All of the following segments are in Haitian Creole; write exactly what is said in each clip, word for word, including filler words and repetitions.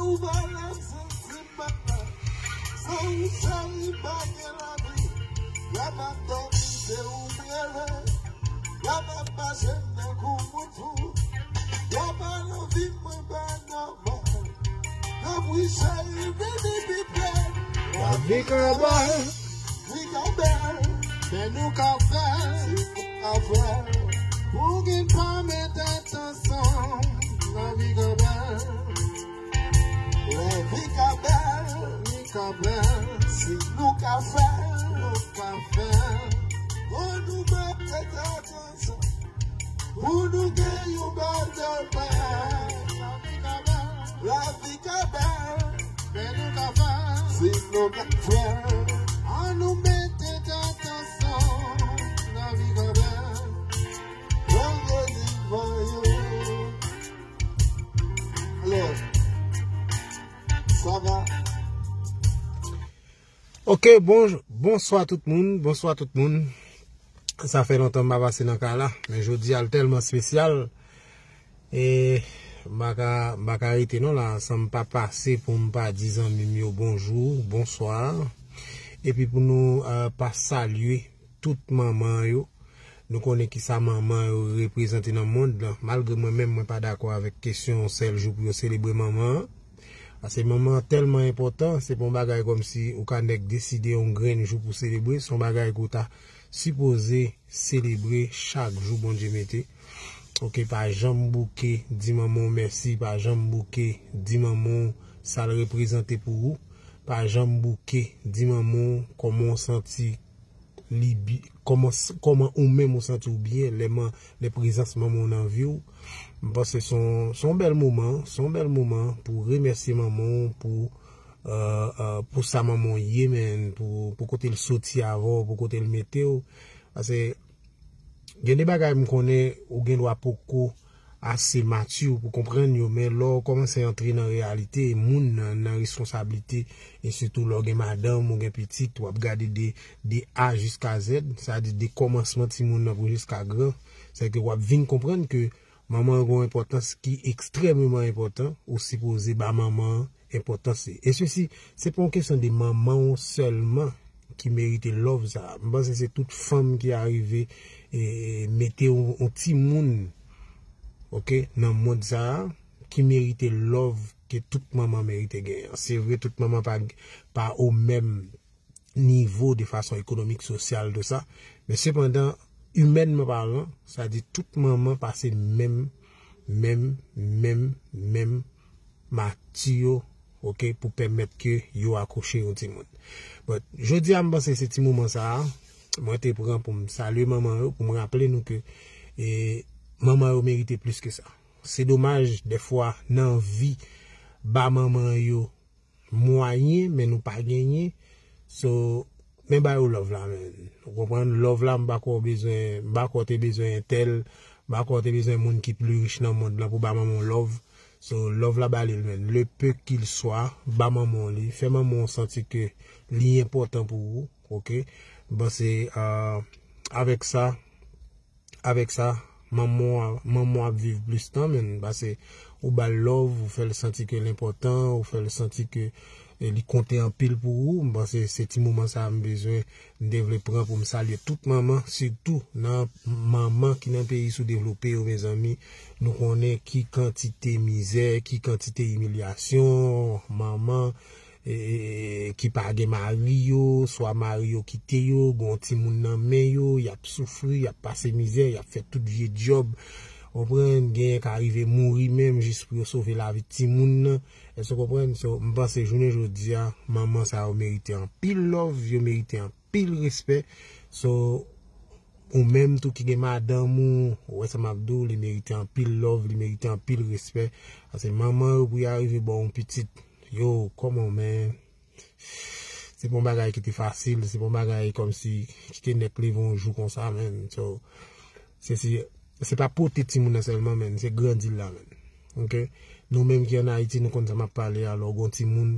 Ou pa la m santi m pa la. San ou cheri pa gen lavi. Lè m ap dòmi se ou m reve. Lè m ap mache m tankou moun fou. Lè w pa nan vi m mwen pa nòmal. Tanpri cheri vini pi pre. Lavi ka bèl. Li ka bèl. Men nou ka fè. Si nou ka fè. Pou gen pa met tèt ansanm. Lavi ka bèl. Lavi ka bèl. Li ka bèl. Si nou ka fè. Nou ka fè. Pou nou met tèt ansanm. Pou nou gen yon bèl demen. Lavi ka bèl. Men nou ka fè. Si nou ka fè. Ann nou mete tèt ansanm. Lavi ka bèl. Lè yo di voye. Alò, sa va? Ok, bon, bonswa tout moun, bonswa tout moun. Sa fè lontan m pa pase nan kay la, men jodi a l tèlman espesyal. E m pa ka, m pa ka rete non la, san m pa pase pou m pa di zanmi m yo bonjou, bonswa. Epi pou nou, eh, pa salye tout manman yo. Nou konnen kisa manman yo reprezante nan mond lan. Malgre mwen menm, mwen pa dakò avèk kesyon yon sèl jou pou yo selebre manman an. Paske manman an tèlman enpòtan, se pa yon bagay kòmsi ou ka nèk deside yon grenn jou pou selebre, se yon bagay ke w ta sipoze selebre chak jou Bondye mete. Ok, pa janm bouke di manman w mèsi, pa janm bouke di manman w sa l reprezante pou ou, pa janm bouke di manman w kòman w santi li bi-, kòman, kòman ou menm ou santi w byen lè man-, lè prezans manman w nan vi w. M panse se yon, se yon bèl moman, se yon bèl moman pou remèsye manman w pou, euh, euh, pou sa manman w ye, men, pou, pou kote l soti avè w, pou kote l mete w. Paske gen de bagay m konnen ou gen dwa poko ase mati pou konprann yo, men lè w kòmanse antre nan reyalite moun nan, nan responsablite, e sitou lè w gen madanm, ou gen pitit, w ap gade de, de A jiska Z, sa di de kòmansman timoun nan pou jiska gran, sèke w ap vin konprann ke manman an gen yon enpòtans ki ekstrèmeman enpòtan, ou sipoze ba manman an enpòtans li. E sesi, se pa yon kesyon de manman w sèlman ki merite love sa. M panse se tout fanm ki arive, e, mete yon, yon timoun, ok, nan mond sa a, ki merite love ke tout manman merite genyen. Se vre, tout manman pa, pa o menm nivo de fason ekonomik, sosyal, tou sa. Men sepandan, imènman palan, sa di tout manman pase menm, menm, menm, menm mati yo, ok, pou pèmèt ke yo akouche yon timoun. But, jodi a, m panse se ti moman sa a, mwen te pran pou m salye manman yo, pou m raple nou ke, e, manman yo merite plis ke sa. Se domaj, dèfwa, nan vi, ba manman yo mwayen, men nou pa genyen. So, men ba yo love la, men. Ou konprann? Love la, m pa kwè w bezwen, m pa kwè w te bezwen entèl, m pa kwè w te bezwen moun ki pli rich nan mond lan pou ba manman w love. So, love la, ba li l, men. Le peu qu'il soit, ba manman w li. Fè manman w santi ke li enpòtan pou ou, ok? M panse, euh, avèk sa, avèk sa, manman w, manman w ap viv plis tan, men, paske ou ba l love, ou fè l santi ke l enpòtan, ou fè l santi ke, e, li konte anpil pou ou. M panse se ti moman sa a m bezwen, m te vle pran pou m salye tout manman, sitou nan manman ki nan peyi soudevlope yo, mezanmi. Nou konnen ki kantite mizè, ki kantite imilyasyon, manman, e, e, e, ki pa gen mari yo, swa mari yo kite yo, gen yon timoun nan men yo, y ap soufri, y ap pase mizè, y ap fè tout vye djòb. Konprann, genyen ka rive mouri menm jis pou yo sove lavi timoun nan. Èske w konprann? So, m panse jounen jodi a, manman sa yo merite anpil love, yo merite anpil respè. So, ou menm tou ki gen madanm ou, ou wè sa m ap di w, li merite anpil love, li merite anpil respè. Paske manman yo pou y arive ba w yon pitit, yo, kòman, men, se pa yon bagay ki te fasil, se pa yon bagay kòmsi ki te nèk leve yon jou konsa, men. So, se, se, se pa pote timoun nan sèlman, men, se grandi l la, men. Ok? Nou menm ki ann Ayiti, nou konn sa m ap pale a, lè w gen yon timoun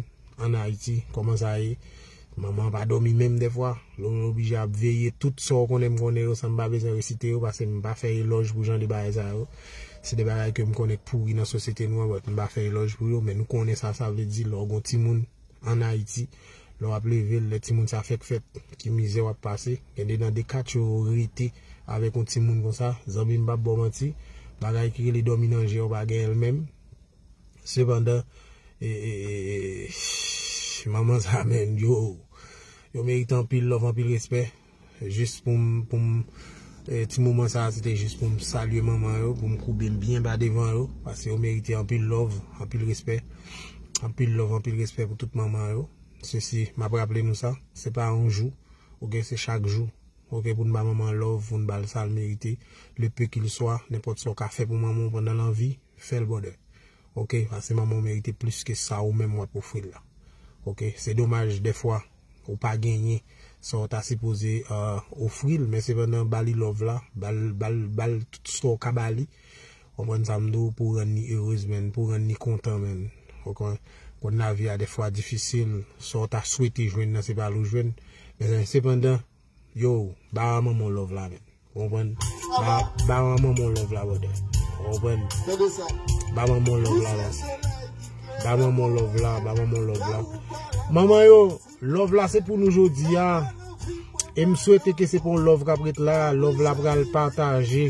ann Ayiti, kòman sa ye? Manman pa dòmi menm dèfwa. Lè w oblije ap veye tout sa w konnen m konnen yo, san m pa bezwen resite yo, paske m pa fè elòj pou jan de bagay sa yo. Se de bagay ke m konnen k pouri nan sosyete nou an, but m pa fè elòj pou yo, men nou konnen sa sa vle di lè w gon timoun ann Ayiti, lè w ap leve l, lè timoun sa fèk fèt, ki mizè w ap pase. Gen de nan de kat yo rete avèk yon timoun konsa, zanmi m p ap ba w manti, bagay ki rele dòmi nan je w pa genyen l menm. Sepandan, e, e, e, e, manman sa menm, yo, yo merite anpil love, anpil respè. Jis pou m, pou m, e, ti moman sa a, se te jis pou m salye manman yo, pou m koube m byen ba devan yo, paske yo merite anpil love, anpil respè. Anpil love, anpil respè pou tout manman yo. Sesi, m ap raple nou sa, se pa yon jou, oke, se chak jou, oke, pou n ba manman love, pou n ba l sa l merite, le peu qu'il soit, nenpòt sa w ka fè pou manman w pandan l an vi, fè l, brother. Oke, paske manman w merite plis ke sa ou menm w ap ofri l la. Oke, se domaj dèfwa ou pa genyen sa w ta sipoze, euh, ofri l, men sepandan ba li love la, ba l, ba l, ba l tout sa w ka ba li. Konprann sa m di w, pou w rann li erez, menn, pou w rann li kontan, menn. Ou konprann, konn lavi a dèfwa difisil, sa w ta swete jwenn nan se pa l ou jwenn. Men sepandan, yo, ba manman w love la, menn. Ou konprann? Ba, ba manman w love la, brother. Ou konprann? Ba manman w love la, la. Ba manman w love la, ba manman w love la. Manman yo, love la se pou nou jodi a. E m swete ke se pa yon love k ap ret la. Love la pral pataje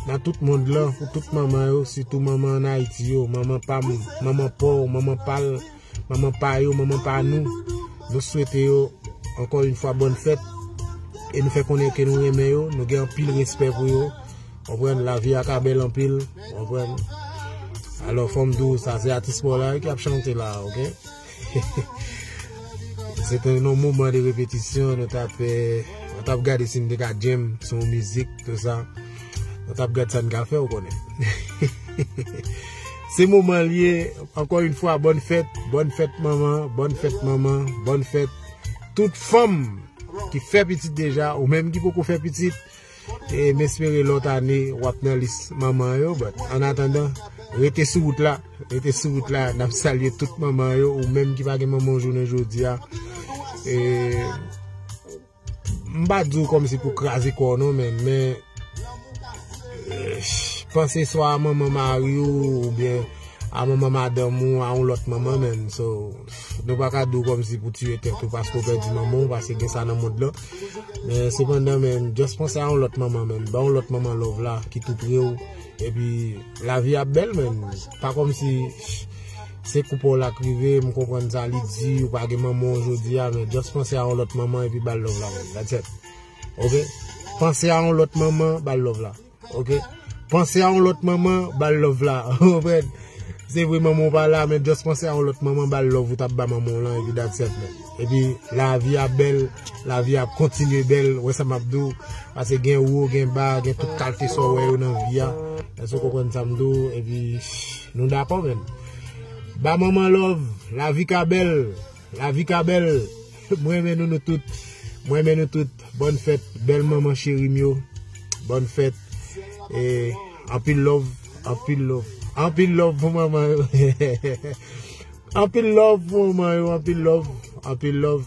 nan tout mond lan, pou tout manman yo, sitou manman ann Ayiti yo, manman pa m, manman pa w, manman pa l, manman pa yo, manman pa nou. Nou swete yo, ankò yon fwa, bòn fèt. E nou fè konnen ke nou renmen yo, nou gen anpil respè pou yo. Konprann, lavi a ka bèl anpil, konprann. Alò, fò m di w, sa se atis pa w la ki ap chante la, oke? Se te yon moman de repetisyon, nou t ap, eh, nou t ap gade si n te ka djèm sou yon mizik, tout sa. Nou t ap gad sa n ka fè, ou konnen. Se moman l ye, ankò yon fwa, bòn fèt, bòn fèt manman, bòn fèt manman, bòn fèt tout fanm ki fè pitit deja, ou menm ki poko fè pitit, e m espere lòt ane w ap nan lis manman yo, but an atandan, rete sou wout la, rete sou wout la, n ap salye tout manman yo, ou menm ki pa gen manman w jounen jodi a. E, m pa di w kòmsi pou kraze kò w non, men, men, eh, panse swa a manman mari w, oubyen a manman madanm ou, a yon lòt manman, menn. So, nou pa ka di w kòmsi pou tiye tèt ou paske w pèdi manman w, paske gen sa nan mond lan. Men, sepandan, menn, just panse a yon lòt manman, menn. Ba yon lòt manman love la, ki tou pre w. Epi, lavi ap bèl, menn. Pa kòmsi se kou pa w la k rive, m konprann sa li di, ou pa gen manman w jodi a, men just panse a yon lòt manman epi ba l love la, menn. That's it. Oke? Panse a yon lòt manman, ba l love la. Oke? Panse a yon lòt manman, ba l love la. Ou konprann? Se vre manman w pa la, men just panse a yon lòt manman, ba l love ou t ap ba manman w lan, epi that's it, menn. Epi, lavi a bèl, lavi ap kontinye bèl, ou wè sa m ap di w. Paske gen wo, gen ba, gen tout kalite sa w wè yo nan vi a. Èske w konprann sa m di w? Epi, nou dakò, menn. Ba manman love, lavi ka bèl, lavi ka bèl. Mwen renmen nou, nou tout. Mwen renmen nou tout. Bòn fèt, bèl manman cheri m yo. Bòn fèt. E anpil love, anpil love. Anpil love pou manman yo. Anpil love pou manman yo, anpil love, anpil love.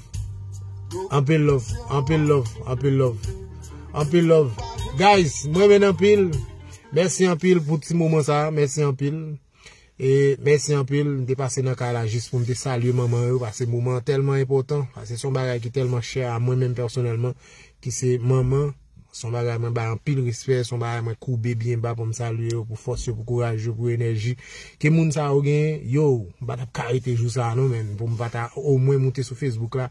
Anpil love, anpil love, anpil love. Anpil love. Guys, mwen renmen n anpil. Mèsi anpil pou ti moman sa a. Mèsi anpil. E mèsi anpil, m te pase nan kay la jis pou m te salye manman yo, paske moman an tèlman enpòtan, paske se yon bagay ki tèlman chè a mwen menm pèsonèlman, ki se manman. Se yon bagay mwen bay anpil respè, se yon bagay mwen koube byen ba pou m salye yo, pou fòs yo, pou kouraj yo, pou enèji ke moun sa yo genyen. Yo, m pa t ap ka rete jou sa a non, menn, pou m pa ta omwen moute sou Facebook la.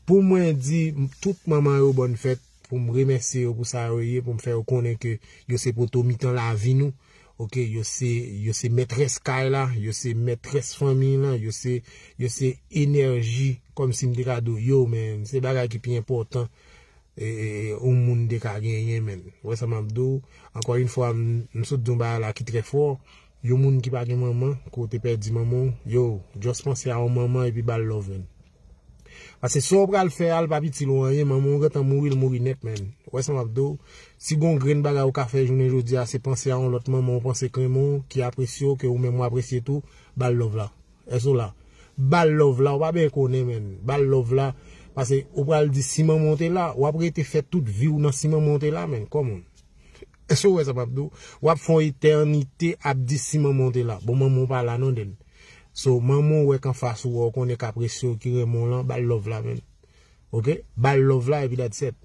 Pou mwen di tout manman yo bòn fèt, pou m remèsye yo pou sa yo ye, pou m fè yo konnen ke yo se poto mitan lavi nou. Oke, yo se, yo se mètrès kay la, yo se mètrès fanmi lan, yo se, yo se enèji, kòmsi m te ka di w, yo, menn, se bagay ki pi enpòtan, e, e, e, yon moun te ka genyen, menn. Ou wè sa m ap di w? Ankò yon fwa, m, m sot di yon bagay la ki trè fò. Yon moun ki pa gen manman, ke w te pèdi manman w, yo, just panse a yon manman epi ba l love, menn. Paske sa w pral fè a, l p ap itil ou anyen, manman w gentan mouri, l mouri nèt, menn. Ou wè sa m ap di w? Si gon grenn bagay ou ka fè jounen jodi a, se panse a yon lòt manman w panse k renmen w, ki apresye w, ke ou menm w apresye tou, ba l love la. Èske w la? Ba l love la, ou pa bezwen konnen, menn. Ba l love la, paske ou pral di si manman w te la, w ap rete fè tout vi w nan si manman w te la, menn. Come on. Èske w wè sa m ap di w? W ap fè yon etènite ap di si manman w te la. Bon, manman w pa la non, Den. So, manman w wè k anfas ou, wè w konnen k apresye w, ki renmen w lan, ba l love la, menn. Oke? Ba l love la, epi that's it.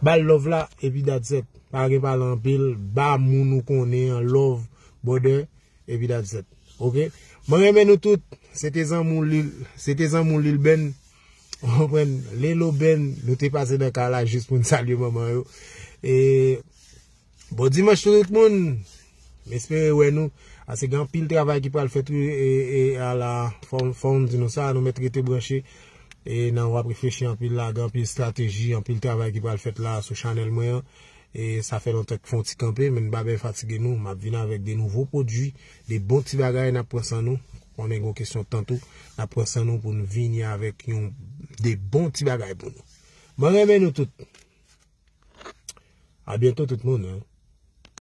Ba l love la, epi that's it. Pa gen pale anpil, ba moun ou konnen an love, brother, epi that's it. Oke? Mwen renmen nou tout. Se te zanmi w Lil, se te zanmi w Lil Ben. Ou konprann? Lelo Ben, nou te pase nan kay la jis pou n salye manman yo. E bon dimanch tou tout moun. M espere wè nou. Ase gen anpil travay ki pral fèt wi, e, e ala fò, fò m di nou sa, nou mèt rete branche. E nan w ap reflechi anpil la, gen anpil estrateji, anpil travay ki pral fèt la sou chanèl mwen an. E sa fè lontan k fè yon ti kanpe, men n pa byen fatige nou. M ap vin avèk de nouvo pwodui, de bon ti bagay, n ap pran san nou. Konnen gen yon kesyon tan tou, n ap pran san nou pou n vini avèk yon, de bon ti bagay pou nou. Mwen renmen nou tout. A byento tout moun, hein.